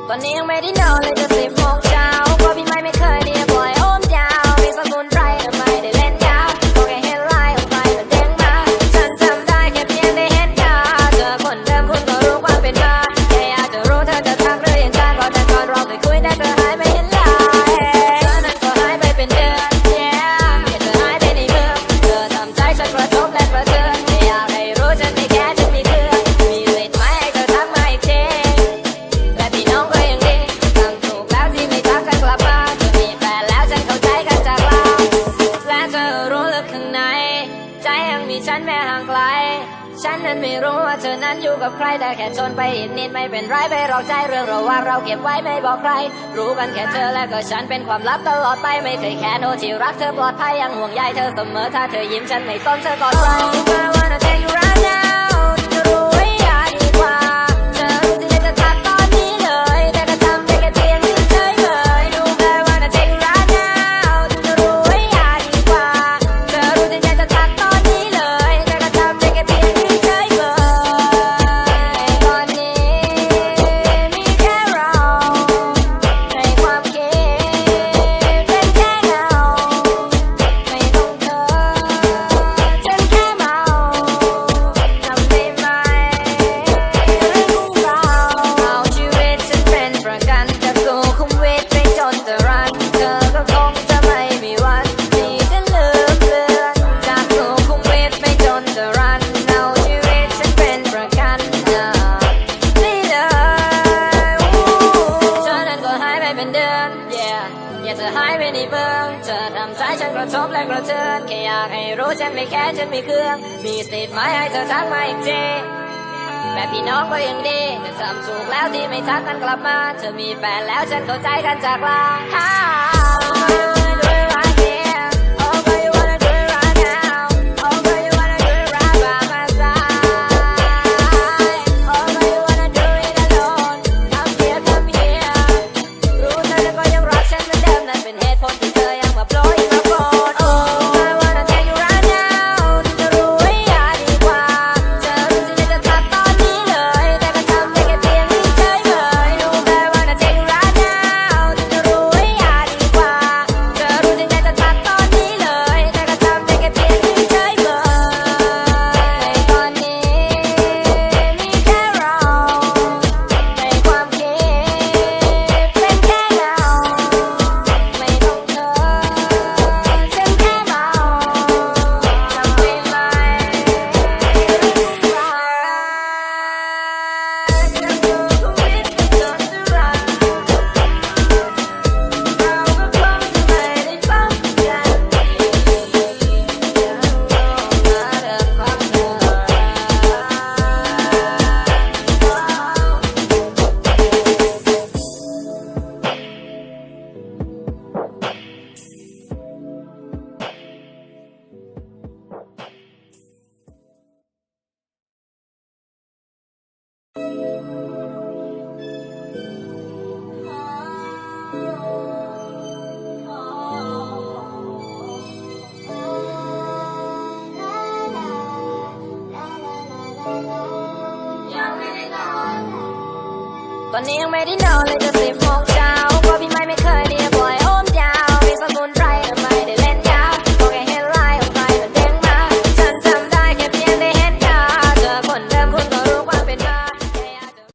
ຕອນນີ້ຍັງໄມ່ໄດ້ນອນເລີຍ ຈະສິບໂມງເຊົ້າ ເພາະພີ່ໄມ້ໄມ່ເຄີຍທີ່ຈະປ່ອຍໂອມຍາວ ມີສະໝຸນໄພ ແຕ່ໄມ່ໄດ້ເຫຼັ້ນຍາວ ກໍແຄ່ເຫັນລາຍຂອງໄພມັນເດັ້ງມາ ສັນຈຳໄດ້ແຄ່ພຽງໄດ້ເຫັນໜ້າ ເຈີຄົນເດີມຄຸນກໍຮູ້ຄວາມເປັນມາ ແຄ່ຢາກຈະຮູ້ເທີຈະທັກຫຼືຍັງຈາ ກໍແຕ່ກ່ອນເຮົາເຄີຍຄຸຍ ແຕ່ເທີຫາຍໄປເຫັນລາຍ ເທື່ອນັ້ນກໍຫາຍໄປເປັນເດືອນ yeah ເຫັນເທີຫາຍໄປໃນເມືອງ ເທີທຳໃຈສັນກະທົບແລະກະເທືອນ ແຄ່ຢາກໃຫ້ຮູ້ ເຖິງມີແຄ່ ເຖິງມີເຄືອງ ມີສິດໄໝໃຫ້ເທີທັກມາອີກທີ ແບບພີ່ນ້ອງກໍຍັງດີ ທຳຖືກແລ້ວທີ່ໄມ່ທັກກັນກັບມາ ເທີມີແຟນແລ້ວ ສັນເຂົ້າໃຈການຈາກລາ ແລະເທີຮູ້ເລິກຂ້າງໃນ ໃຈຍັງມີສັນແມ້ຫ່າງໄກ ສັນນັ້ນໄມ່ຮູ້ວ່າເທີນັ້ນຢູ່ກັບໃຄ ແຕ່ແຄ່ທົນໄປອີກນິດໄມ່ເປັນໄລ ໄປລອກໃຈ ເລື່ອງລະຫວ່າງເຮົາເກັບໄວ້ໄມ່ບອກໃຄ ຮູ້ກັນແຄ່ເທີ ແລະກໍສັນ ເປັນຄວາມລັບຕະຫຼອດໄປ ໄມ່ເຄີຍແຄ້ນ ໂອ້ທີ່ຮັກ ເທີປອດໄພ ຍັງຫ່ວງໃຍເທີສະເໝີ ຖ້າເທີຍິ້ມ ສັນໄມ່ສົນ ເທີກອດໄວ້ I wanna take you right now ເທີຮູ້ໄວ້ຢ່າດີກວ່າ ເທີຮູ້ທີ່ຢາກຈະທັກຕອນນີ້ເລີຍ ແຕ່ກໍທຳໄດ້ແຄ່ພຽງທີ່ເຊີຍເໝີ I wanna take you right now ເທີຮູ້ໄວ້ຢ່າດີກວ່າ ເທີຮູ້ທີ່ຢາກຈະທັກຕອນນີ້ເລີຍ ແຕ່ກໍທຳໄດ້ແຄ່ພຽງທີ່ເຊີຍເໝີ ຕອນນີ້ມີແຄ່ເຮົາ ໃນຄວາມຄິດເປັນແຄ່ເງົາ ໄມ່ຕ້ອງເທີ ເຖິງແຄ່ເມົາ ຈຳໄດ້ໄໝ ເລື່ອງຂອງເຮົາ ເອົາຊີວິດສັນເປັນປະກັນ ຈະສູ້ໂຄວິດໄປຈົນຈະຣັນ ເທີກໍຄົງຈະໄມ່ມີວັນທີ່ຈະລືມເລືອນ ຈະສູ້ໂຄວິດໄປຈົນຈະຣັນ ເອົາຊີວິດສັນເປັນປະກັນນະ ນີ້ເດີ ເທື່ອນັ້ນກໍຫາຍໄປເປັນເດືອນ yeah ຢາກຈະຫາຍໄປໃນເມືອງ ເທີທຳໃຈສັນກະທົບແລະກະເທືອນ ແຄ່ຢາກໃຫ້ຮູ້ ສັນໄມ່ແຄ້ນ ສັນໄມ່ເຄືອງ ມີສິດໄໝໃຫ້ເທີທັກມາອີກທີ ແບບພີ່ນ້ອງກໍຍັງດີ ແຕ່ທຳຖືກແລ້ວທີ່ໄມ່ທັກກັນກັບມາ ເທີມີແຟນແລ້ວ ສັນເຂົ້າໃຈການຈາກລາ ຮູ້ເທີແລ້ວກໍຍັງຮັກສັນເໝືອນເດີມ ນັ້ນເປັນເຫດຜົນທີ່ເທີຍັງມາໂຜຍມາໂພດ Oh I wanna take you right now ເທີຮູ້ໄວ້ຢ່າດີກວ່າ ເທີຮູ້ທີ່ຢາກຈະທັກຕອນນີ້ເລີຍ ແຕ່ກໍທຳໄດ້ແຄ່ພຽງທີ່ເຊີຍເໝີ Oh I wanna take you right now ເທີຮູ້ໄວ້ຢ່າດີກວ່າ ເທີຮູ້ທີ່ຢາກຈະທັກຕອນນີ້ເລີຍ ແຕ່ກໍທຳໄດ້ແຄ່ພຽງທີ່ເຊີຍເໝີ ຕອນນີ້ມີແຄ່ເຮົາ ໃນຄວາມຄິດເປັນແຄ່ເງົາ ໄມ່ຕ້ອງເທີ ເຖິງແຄ່ເມົາ ຈຳໄດ້ໄໝ ຕອນນີ້ຍັງໄມ່ໄດ້ນອນເລີຍ ຈະສິບໂມງເຊົ້າ